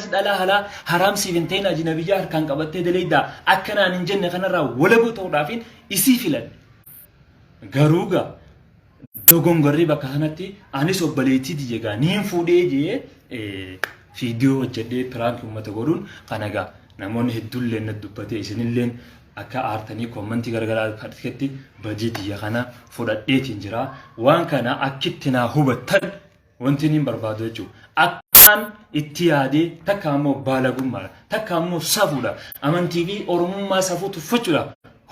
Dhalaa halaa haraam siif hin ta'in ajnabiyyaa harkaan qabattee daleeydaa akka naan hin jenne kanarraa walaboo ta'uudhaafin isii filadhe. Garuu gaa dogongorri bakka kanatti anis obboleettii tiyya gaa niin fuudhee jee fiidiyoo hojjedhee piraanki uummata godhuun kana gaa namoonni hedduullee na dubbatee isinilleen akka aartanii koommantii garagaraa harketti badii tiyya kana fudhadheetiin jira. Waan kana akkitti naa hubattan Wanti inni hin barbaadu jechuudha. Akkaan itti yaadee takka ammoo baalagummaadha. Takka ammoo safuudha. Amantii fi Oromummaa safuu tuffachuudha.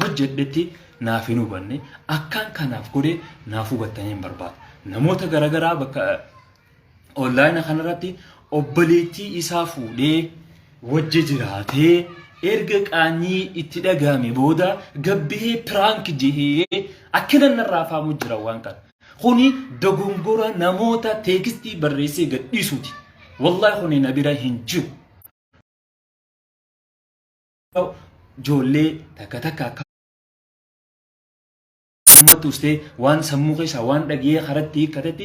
Hojjedhetti naaf hin hubanne. Akkaan kanaaf godhe naaf hubattanii hin barbaadu. Namoota garaagaraa bakka onlaayina kanarratti obboleettii isaa fuudhee wajji jiraatee erga qaanyii itti dhagahame booda gabbihee piraank jehee akkana narraa faamu jira waan kana. Kuni dogongora namoota teekistii barreessee gad dhiisuuti. Wallahi kuni na bira hin jiru. Ijoollee takka takka akka uummattu ustee waan sammuu keessaa waan dhaga'ee karatti hiikkatetti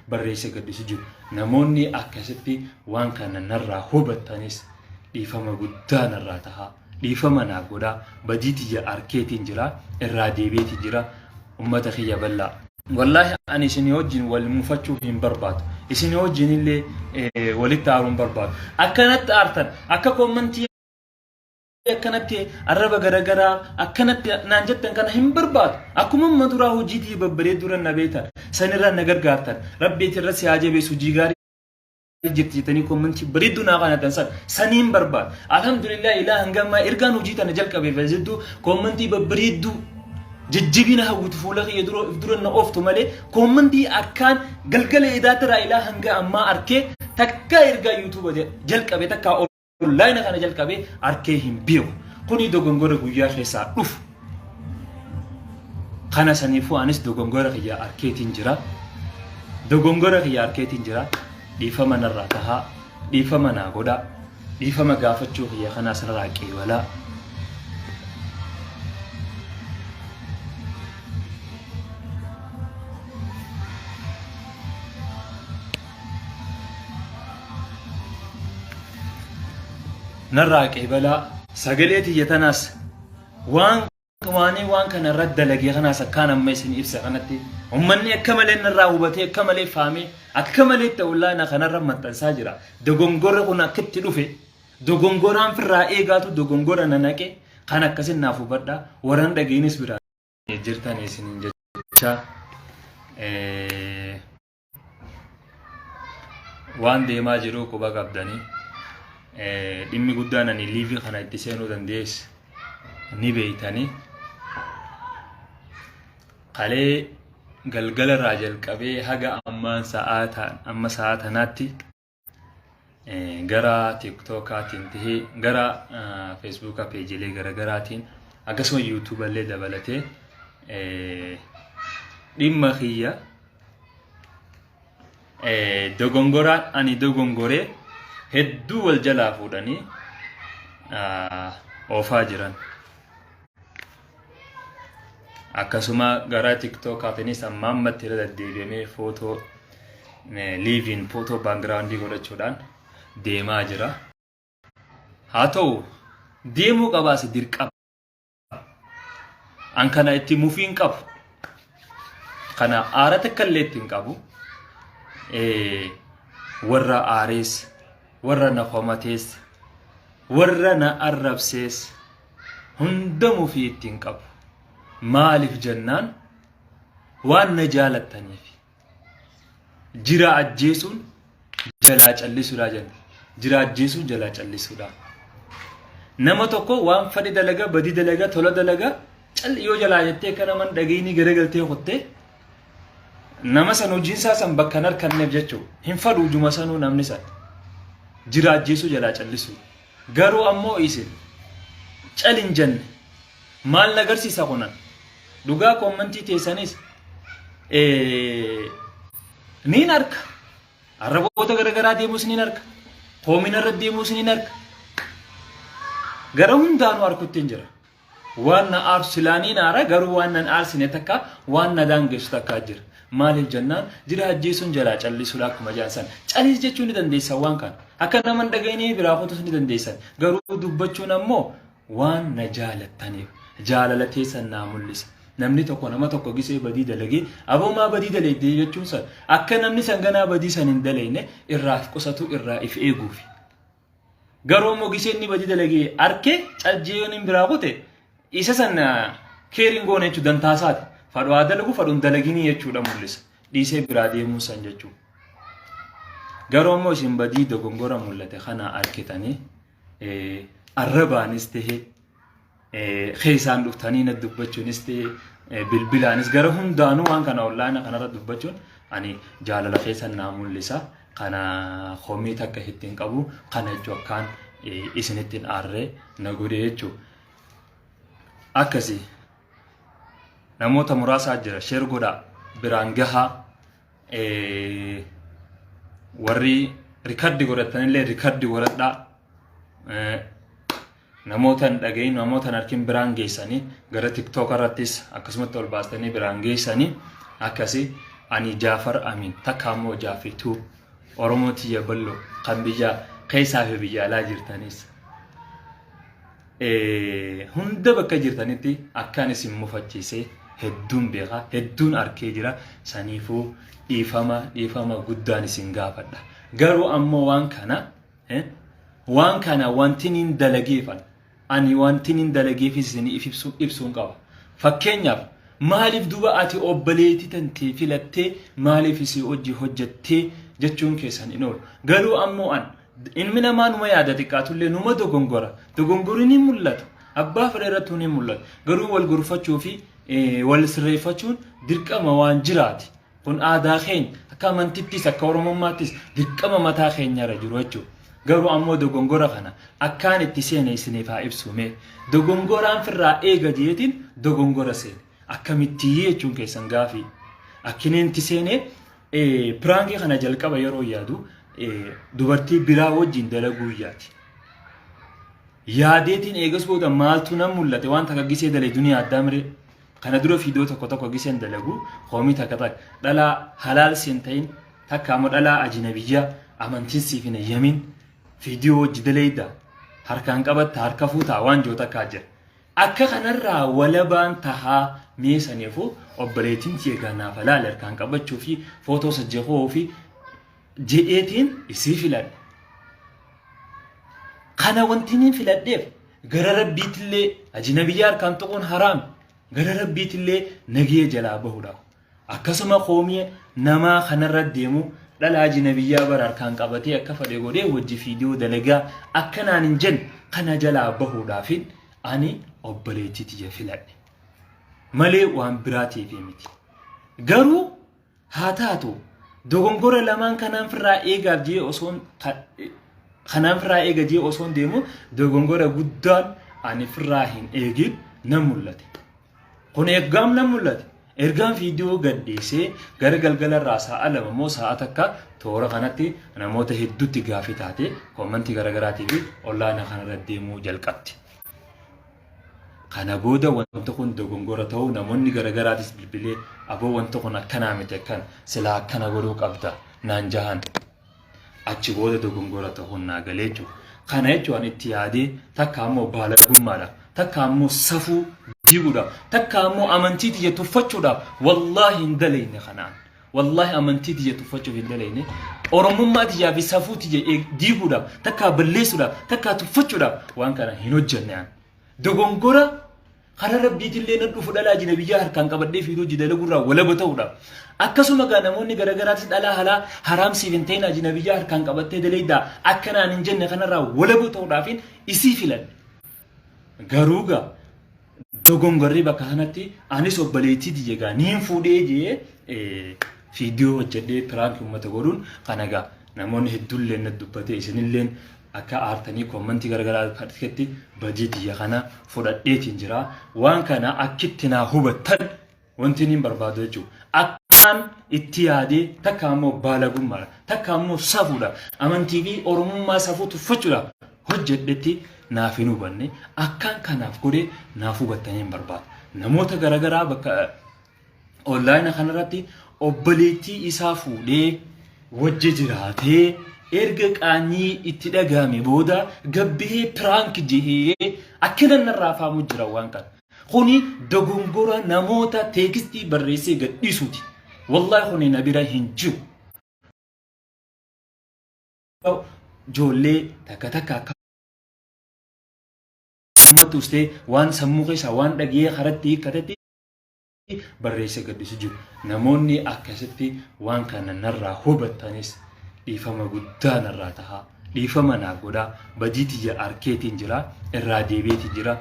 barreessee gadhiisu jiru. Namoonni akkasitti waan kana narraa hubattanis dhiifama guddaa narraa tahaa. Dhiifama naaf godhaa. Badii tiyya arkeetiin jira. Irraa deebi'eetiin jira. Ummata kiyya bal'aa. Wallaahi ani isin wajjin wal mufachuu hin barbaadu. Isin wajjin illee walitti aaruu hin barbaadu. Akkanatti aartan akka koommantii akkanatti arraba garagaraa akkanatti naan jettan kana hin barbaadu. Akkuma amma duraa hojii tiyya babbareedduu irra na beektan sanirraa na gargaartan rabbiiti irra si haa jabeessu hojii gaarii jirti jettanii kommentii bareedduu naa kanatan san saniin barbaada. Alhamdulillah ilaa hanga ammaa ergaan hojii tana jalqabe hedduu kommentii babbareedduu jajjabina hawwitu fuula kiyya dura if dura na ooftu malee kommentii akkaan galgala edaatirraa ilaa hanga ammaa arkee takka ergaa yuutuuba jalqabe takka onlaayina kana jalqabe arkee hin beeku. Kuni dogongora guyyaa keessaa dhufu. Kana saniifuu anis dogongora kiyya arkeetiin jira. Dogongora kiyya arkeetiin jira. Dhiifama narraa tahaa. Dhiifama naa godhaa. Dhiifama gaafachuu kiyya kanaas narraa qeebalaa. Narraa qeebalaa. Sagalee tiyya tanaas waan waanii waan kana irratti dalagee kanaas akkaan amma isin ibsa kanatti ummanni akka malee narraa hubatee akka malee faamee akka malee itti ollaana kanarra maxxansaa jira. Dogongorri kun akka itti dhufe dogongoraan firraa eegaatu dogongora na naqe kan akkasin naaf hubadha warran dhageenis biraa jirtan isiniin jecha waan deemaa jiru quba qabdanii dhimmi guddaan ani liivii kana itti seenuu dandees ni beeytanii kalee galgala irraa jalqabee haga ammaan sa'aa amma sa'aa tanaatti gara tiktokaatiin tahee gara feesbuuka peejilee garagaraatiin akkasuma yuutuuba illee dabalatee dhimma kiyya dogongoraan ani dogongoree hedduu wal jalaa fuudhanii oofaa jiran. Akkasuma gara tiktookaatiinis amma ammatti irra deddeebi'amee footoo liiviin footoo baangiraawundii godhachuudhaan deemaa jira. Haa ta'u deemuu qabaas dirqama. An kana itti mufiin qabu. Kana aara takka illee itti hin qabu. Warra aarees, warra na komatees, warra na arrabsees hunda mufii itti hin qabu. Maaliif jennaan waan na jaalattaniif. Jiraa ajjeesuun jalaa callisuudha jenna. Jiraa ajjeesuun jalaa callisuudha. Nama tokko waan fedhe dalaga, badii dalaga, tola dalaga, calli yoo jalaa jettee akka naman dhageenii garagaltee kuttee nama san hojiin isaa san bakka hin harkanneef jechuudha. Hin fadhu ujuma sanuu namni san. Jiraa ajjeesuu jalaa callisuu. Garuu ammoo isin cal hin jenne. Maal na agarsiisa kunan? Dhugaa koommantii teessanis niin arka. Arraboota garagaraa deemus niin arka. Koomina irra deemus niin arka. Gara hundaanuu arkutti hin jira. Waan na aarsu silaa niin aara garuu waan nan aarsine takka waan na daangessu takkaa jira. Maaliif jennaan jira ajjeesuun jalaa callisuudha akkuma jedhan san. Caliis jechuu ni dandeessan waan kana. Akka nama hin dhaga'inii biraa kutus ni dandeessan. Garuu dubbachuun ammoo waan na jaalattaniif jaalala teessan naa mul'isa. Namni tokko nama tokko gisee badii dalagee aboo maa badii daleeddee jechuun san akka namni san ganaa badii san hin daleeyne irraa if qusatu irraa if eeguufi. Garuu immoo gisee inni badii dalagee arkee caljee yoon hin biraa kute isa san keeriin goone jechuu dantaasaati. Fadhu haa dalagu fadhu hin dalaginii jechuudha mul'isa. Dhiisee biraa deemuu san jechuudha. Garuu immoo isin badii dogongora mul'ate kana arkitanii arrabaanis ta'e keessaan dhuftanii na dubbachuunis ta'e bilbilaanis gara hundaanuu waan kana onlaayina kanarra dubbachuun ani jaalala keessan naa mul'isa. Kana komii takka ittiin qabu kana jechuun akkaan isinitti hin aarree na godhe jechuudha. Akkasii namoota muraasaa jira sheer godhaa biraan gahaa warri rikardi godhatanillee rikardi godhadhaa. Namoota hin dhagahin namoota hin arkin biraan geessanii gara tiktook irrattis akkasumatti ol baastanii biraan geessanii akkasi ani Jaafar Amin takka ammoo Jaafituu Oromoo tiyya bal'oo kan biyya keessaa fi biyya alaa jirtanis hunda bakka jirtanitti akkaan isin mufachiise hedduun beeka hedduun arkee jira saniifuu dhiifama dhiifama guddaan isin gaafadha garuu ammoo waan kana Waan kana wantin hin dalageefan ani wantin hin dalageefis isinii if ibsu ibsuun qaba. Fakkeenyaaf maaliif duba ati obboleettii tantee filattee maaliif isii hojii hojjattee jechuun keessan hin oolu. Garuu ammoo an ilmi namaa numa yaada xiqqaatullee numa dogongora. Dogongorri ni mul'ata. Abbaa fedhe irrattuu ni mul'ata. Garuu wal gorfachuu fi wal sirreeffachuun dirqama waan jiraati. Kun aadaa keenya akka amantittis akka Oromummaattis dirqama mataa keenyarra jiru jechuudha. Garuu ammoo dogongora kana akkaan itti seene isiniif haa ibsu mee. Dogongoraan firraa eega jeetiin dogongora seene. Akkamittii jechuun keessan gaafii. Akkineen itti seene piraankii kana jalqaba yeroo yaadu dubartii biraa wajjin dalaguu yaati. Yaadeetiin eegas booda maaltu nan mul'ate waan takka gisee dalagu ni yaaddaa miree. Kana dura fiidoo tokko tokko giseen dalagu hoomii takka takka dhalaa halaal siin ta'in takka ammoo dhalaa ajinabiyyaa amantiin siif hin eeyyamin fiidiyoo wajji dalayda harkaan qabatta harka fuutaa waan jiru takkaa jira. Akka kanarraa walabaan tahaa mee saniifuu obboleettiin tiyya egaa naaf halaal harkaan qabachuu fi footoo sajjekoo fi jedheetiin isii filadhe. Kana wanti niin filadheef gara rabbiitillee ajnabiyyaa harkaan tuquun haraam gara rabbiitillee nagee jalaa bahuudhaaf. Akkasuma koomii namaa kanarra deemu dhala ajnabiyyaa bara harkaan qabatee akka fedhe godhee wajji fiidiyoo dalagaa akka naan hin jenne kana jalaa bahuudhaafin ani obboleettii tiyya filadhe. Malee waan biraatiif miti. Garuu Haa taatu, dogongora lamaan kanaan firraa eegaaf jee osoon kanaan firraa eega jee osoon deemu dogongora guddaan ani firraa hin eegin nan mul'ate. Kun eeggaam nan mul'ate. Ergaan viidiyoo gadhiisee gara galgala irraa sa'a 2 moo sa'a takka toora kanatti namoota hedduutti gaafii taate koomantii garaagaraatii fi onlaayina kanarra deemuu jalqabde. Kana booda wanti kun dogongora ta'uu namoonni garagaraatis bilbilee aboo wanti kun akkanaa miti akkana silaa akkana godhuu qabda naan jahan. Achi booda dogongora ta'uun naa galee jechuudha. Kana jechuun itti yaadee takka ammoo baalagummaadhaaf takka ammoo safuu diiguudhaaf takka ammoo amantii tiyya tuffachuudhaaf wallaahi hin dalayne kanaan. Wallaahi amantii tiyya tuffachuuf hin dalayne. Oromummaa tiyyaa fi safuu tiyya diiguudhaaf takkaa balleessuudhaaf takkaa tuffachuudhaaf waan kana hin hojjenne an. Dogongora karaa rabbiitillee na dhufu dhalaa ajnabiyyaa harkaan qabadhee fiiduu hojii dalagurraa walaba ta'uudhaaf. Akkasuma gaa namoonni garaagaraatis dhalaa halaa haraam siif hin ta'in ajnabiyyaa harkaan qabattee dalaydaa akka naan hin jenne kanarraa walaba ta'uudhaafin isii filadhe. Garuu gaa dogongorri bakka kanatti anis obboleettii tiyya gaa niin fuudhee jee fiidiyoo hojjedhee piraankii uummata godhuun kana gaa namoonni hedduullee na dubbatee isinilleen akka aartanii koommantii garagaraa keessatti badii tiyya kana fudhadheetiin jira. Waan kana akkitti naa hubattan wanti niin barbaadu jechuudha. Akkaan itti yaadee takka ammoo baalagummaadha takka ammoo safuudha amantii fi oromummaa safuu tuffachuudhaaf hojjedhetti naaf hin hubanne akkaan kanaaf godhe naaf hubattanii hin barbaadu. Namoota garagaraa bakka onlaayina kanarratti Obboleettii isaa fuudhee wajji jiraatee erga qaanyii itti dhagahame booda gabbihee prank jehee akkana narraa faamu jira waan kana. Kuni dogongora namoota teekstii barreessee gadhiisuuti. Wallahi kuni na bira hin jiru. Ijoollee takka takka akka ummatti ustee waan sammuu keessaa waan dhagee karatti hiikkatetti barreessee gadhiisu jiru. Namoonni akkasitti waan kana narraa hubattanis dhiifama guddaa narraa tahaa. Dhiifama naa godhaa. Badii tiyya arkeetiin jira. Irraa deebi'eetiin jira.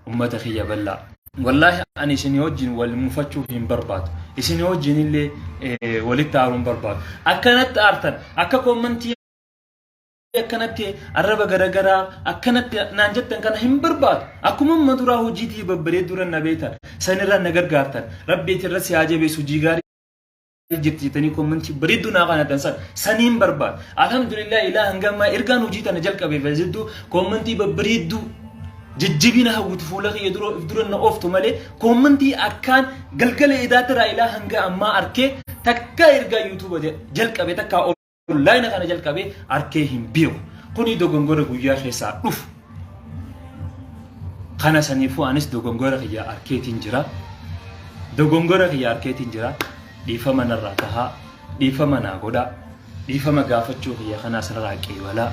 Ummata kiyya bal'aa. Wallaahi ani isin wajjin wal mufachuu hin barbaadu. Isin wajjin illee walitti aaruu hin barbaadu. Akkanatti aartan akka koommantii akkanatti arraba garagaraa akkanatti naan jettan kana hin barbaadu. Akkuma amma duraa hojii tiyya babbareedduu irra na beektan sanirra na gargaartan rabbi irra si haa jabeessu hojii gaarii jirti jettanii kommentii bareedduu naa kanatan san saniin barbaadu. Alhamdulillah ilaa hanga ammaa ergaan hojii tana jalqabe jidduu kommentii babbareedduu jajjabina hawwitu fuula kiyya dura if dura na ooftu malee kommentii akkaan galgala edaatirraa ilaa hanga ammaa arkee takka ergaa yuutuuba jalqabe takka Onlaayina kana jalqabee arkee hin beeku. Kuni dogongora guyyaa keessaa dhufu. Kana saniifuu anis dogongora kiyya arkeetiin jira. Dogongora kiyya arkeetiin jira. Dhiifama narraa tahaa. Dhiifama naa godhaa. Dhiifama gaafachuu kiyya kanaas irraa qeebalaa.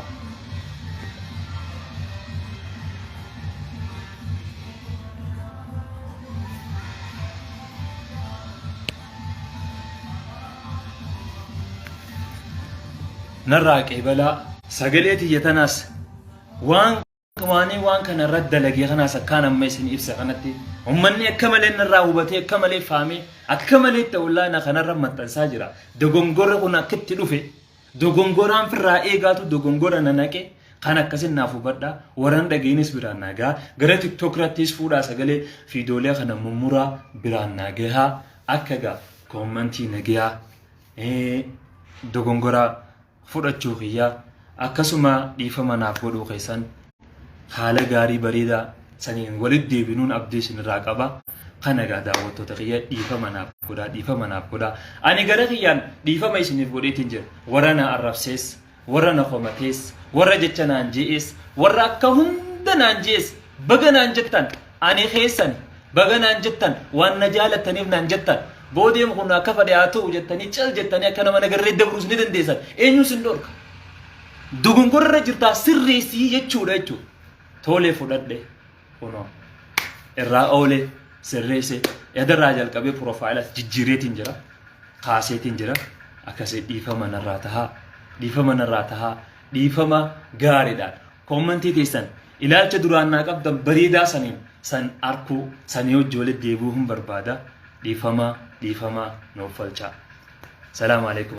Narraa qeebalaa sagalee tiyya tanaas waan waanii waan kana irratti dalagee kanaas akkaan amma isin ibsa kanatti ummanni akka malee narraa hubatee akka malee faamee akka malee itti ollaana kanarra maxxansaa jira. Dogongorri kun akka itti dhufe dogongoraan firraa eegaatu dogongora na naqe kan akkasin naaf hubadha warran dhageenis biraan naa gaha gara tiktok irrattis fuudhaa sagalee fiidoolee kana mummuraa biraan naa gahaa akka gaa koommantii nagayaa dogongora fudhachuu kiyya akkasuma dhiifama naaf godhuu keessan haala gaarii bareedaa saniin walitti deebinuun abdii isinirraa qaba. Kana egaa daawwattoota kiyya dhiifama naaf godhaa dhiifama naaf godhaa. Ani gara kiyyaan dhiifama isiniif godheetiin jira. Warra na arrabsees, warra na komatees, warra jecha naan je'ees, warra akka hunda naan je'ees baga naan jettan ani keessani baga naan jettan waan na jaalattaniif naan jettan boodeem kun akka fedhe haa ta'u jettanii cal jettanii akka nama nagarree dabruus ni dandeessan. Eenyuun sin dhorka? Dogongora irra jirtaa sirreessii jechuudha jechuudha. Tolee fudhadhe kunoo irraa oolee sirreesse yadarraa jalqabee piroofaayila jijjiireetiin jira kaaseetiin jira akkasii dhiifama narraa tahaa dhiifama narraa tahaa dhiifama gaariidhaan koommantii teessan ilaalcha duraan naa qabdan bareedaa saniin san arkuu sanii hojii walitti deebi'uu hin barbaada dhiifama dhiifama nuuf falchaa. Salaamu alaikum.